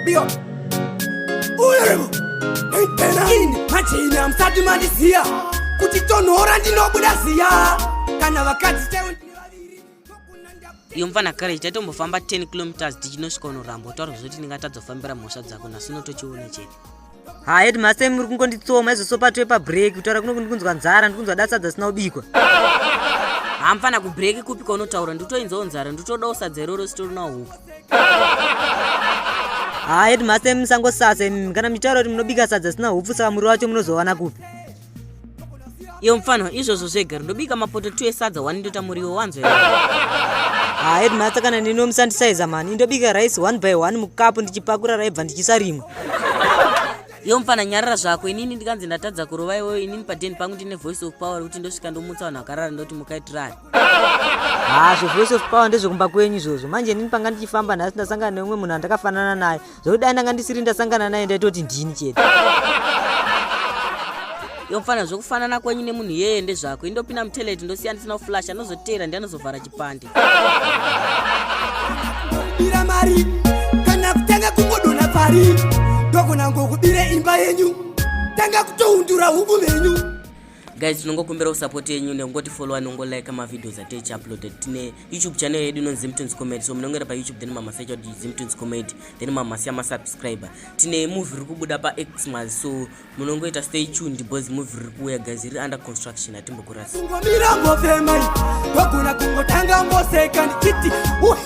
Big up. Uyeremo. Ini machina musati mandiziya kuti tonhora ndinobuda ziya kana vakadzi chaivo ndine vaviri. Iyo mufana kare tatombofamba 10 kilometers tichinosvika unoramba utaura zvoti ndingatadza kufambira mhosva dzako, nhasi unotochiona chete. Ha, headmaster, muri kungonditsoma izvo. Sopatwe pabreak, kutaura kuno ndikunzwa nzara, ndikunzwa da sadza risina kubikwa. Ha, mufana, kubreak kupi kwaunotaura? Nditoinzawo nzara, nditodawo sadza iroro sitorinawo huku. Ha, headmaster, musangosasa imi. Kana muchitaura kuti munobika sadza risina hupfu, saka muri wacho munozowana kupi? Iyo mufana, izvozvo zvega, ndobika mapoto 2 esadza, 1 ndota muriwo wanzo. Ha, headmaster, kana nino musandisaiza mani. Indobika rice one by one mukapu, ndichipakura raibva ndichisa rimwe. Iyo mufana, nyarara zvako. Inini ndikanzi ndatadza kurova iweyo, inini padeni pangu ndine voice of power rekuti ndosvika ndomutsa vanhu vakarara, ndoti mukaitirari. Ha, zvevoice of power ndezvekumba kwenyu izvozvo. Manje inini panga ndichifamba nhasi, ndasangana neumwe munhu andakafanana naye, zvokuti dai ndanga ndisiri ndasangana naye, ndaitoti ndini chete. Iyo mufana, zvokufanana kwenyu nemunhu iyeye ndezvako. Indopinda mutoilet, ndosiya ndisina kuflash, anozotera ndianozovhara chipande. Bira mari kana kutanga kungodona pari, ndogona ngokubire imba yenyu, tanga kutoundura huku venyu. Guys, tinongokumbira support yenyu nekungoti followa, nongolike mavideos atichiupload. Tine YouTube channel yedu inonzi Zimtunes Comedy, so munongera paYouTube, then mamasearcha kuti Zimtunes Comedy, then mamasiya masubscriber. Tine movie riri kubuda paXmas, so munongoita stay tuned because movie riri kuuya, guys, riri under construction, hatimbokurasi. Kungomira ngofemai, ndogona kungotanga ngoseka ndichiti.